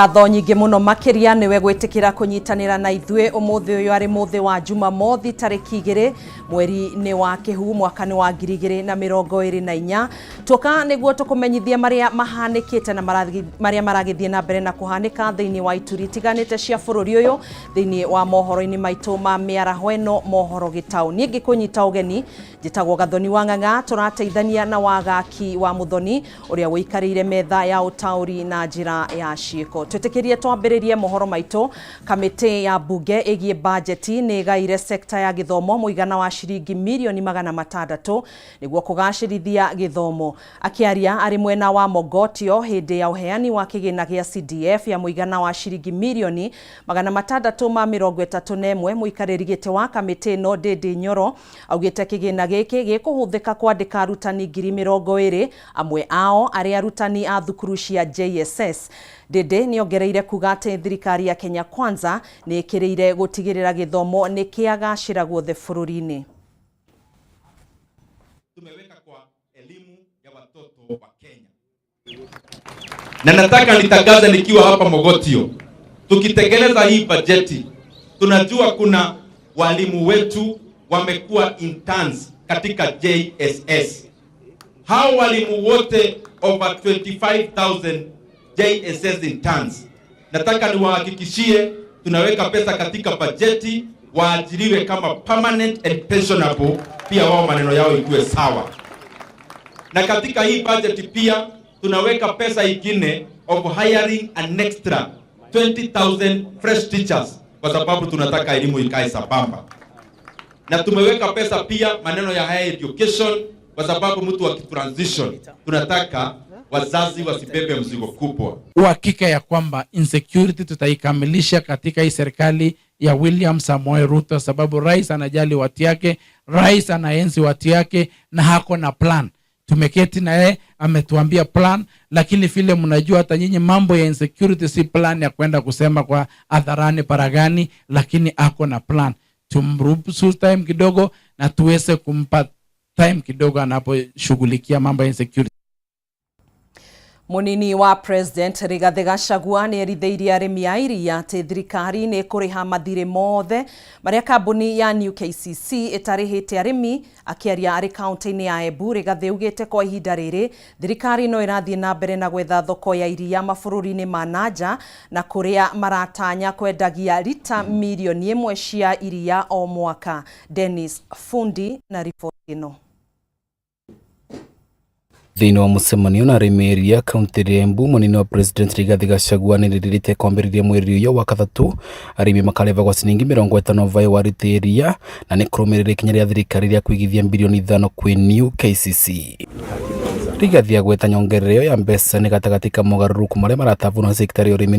Ngatho nyingĩ mũno makĩria nĩwe gwĩtĩkĩra kũnyitanĩra na ithuĩ ũmũthĩ ũyũ arĩ mũthĩ wa Jumamothi tarĩki 2 mweri-inĩ wa Kĩhu mwaka nĩ wa 2024. Tuoka nĩguo tũkũmenyithie marĩa mahanĩkĩte na marĩa maragĩthiĩ na mbere na kũhanĩka thĩinĩ wa ituri itiganĩte cia bũrũri ũyũ thĩinĩ wa mohoro-inĩ maitũ ma mĩaraho ĩno, mohoro gĩtaũ. Niĩ ngĩkũnyita ũgeni njĩtagwo Gathoni wa Ng'ang'a, tũrateithania na Wagaki wa Mũthoni ũrĩa ũikarĩire metha ya ũtaũri na njĩra ya ciĩko. Twĩtĩkĩrie twambĩrĩrie mohoro maitũ. Kamĩtĩ ya mbunge ĩgiĩ bajeti nĩ ĩgaire sekta ya gĩthomo mũigana wa ciringi mirioni 600 nĩguo kũgacĩrithia gĩthomo. Akĩaria arĩ mwena wa Mogotio hĩndĩ ya ũheani wa kĩgĩna gĩa CDF ya mũigana wa ciringi mirioni 631, mũikarĩri gĩtĩ wa kamĩtĩ ĩno Ndindi Nyoro augĩte kĩgĩna gĩkĩ gĩkũhũthĩka kwandĩka arutani 20,000, amwe ao arĩ arutani a thukuru cia JSS. Ndindi nĩ ongereire kuga atĩ thirikari ya Kenya Kwanza nĩ ĩkĩrĩire gũtigĩrĩra gĩthomo nĩ kĩagacĩra guothe bũrũri-inĩ. Tumeweka kwa elimu ya watoto wa Kenya. Na nataka nitangaze nikiwa hapa Mogotio, tukitengeneza hii bajeti, tunajua kuna walimu wetu wamekuwa interns katika JSS. Hao walimu wote over 25,000 JSS interns, nataka niwahakikishie tunaweka pesa katika bajeti waajiriwe kama permanent and pensionable, pia wao maneno yao ikuwe sawa. Na katika hii budget pia tunaweka pesa ingine of hiring an extra 20,000 fresh teachers kwa sababu tunataka elimu ikae sambamba. Na tumeweka pesa pia maneno ya higher education kwa sababu mtu akitransition tunataka wazazi wasibebe mzigo kubwa. Uhakika ya kwamba insecurity tutaikamilisha katika hii serikali ya William Samoei Ruto, sababu rais anajali watu yake, rais anaenzi watu yake na ako na plan. Tumeketi na yeye ametuambia plan, lakini vile mnajua hata nyinyi mambo ya insecurity si plan ya kwenda kusema kwa hadharani paragani, lakini ako na plan. Tumruhusu time kidogo na tuweze kumpa time kidogo anaposhughulikia mambo ya insecurity. Munini wa President Rigathi Gachagua nĩ erithĩirie arĩmi a iria atĩ thirikari nĩ ĩkũrĩha mathirĩ mothe marĩa kambuni ya New KCC ĩtarĩhĩte arĩmi. Akĩaria arĩ kaunti-inĩ ya Embu, Rigathi augĩte kwa ihinda rĩrĩ thirikari no ĩrathiĩ na mbere na gwetha thoko ya iria mabũrũri-inĩ ma nanja na kũrĩa maratanya kwendagia rita 1 mirioni cia iria o mwaka. Dennis Fundi na riboti ĩno. Thĩinĩ wa mũcemanio na arĩmi a iria kaunti ya Embu, mũnini wa President Rigathi Gachagua nĩerĩgĩrĩte kwambĩrĩria mweri ũyũ wa gatatũ arĩmi makarĩhagwo ciringi 50 vaĩ wa rita iria na nĩ kũrũmĩrĩra ikinya rĩa thirikari rĩa kũigithia 5 birioni kwĩ New KCC. Rigathi agweta nyongerera ĩyo ya mbeca nĩ gatagatĩ ka mogarũrũku marĩa maratambũrwo nĩ sekta ya ũrĩmi.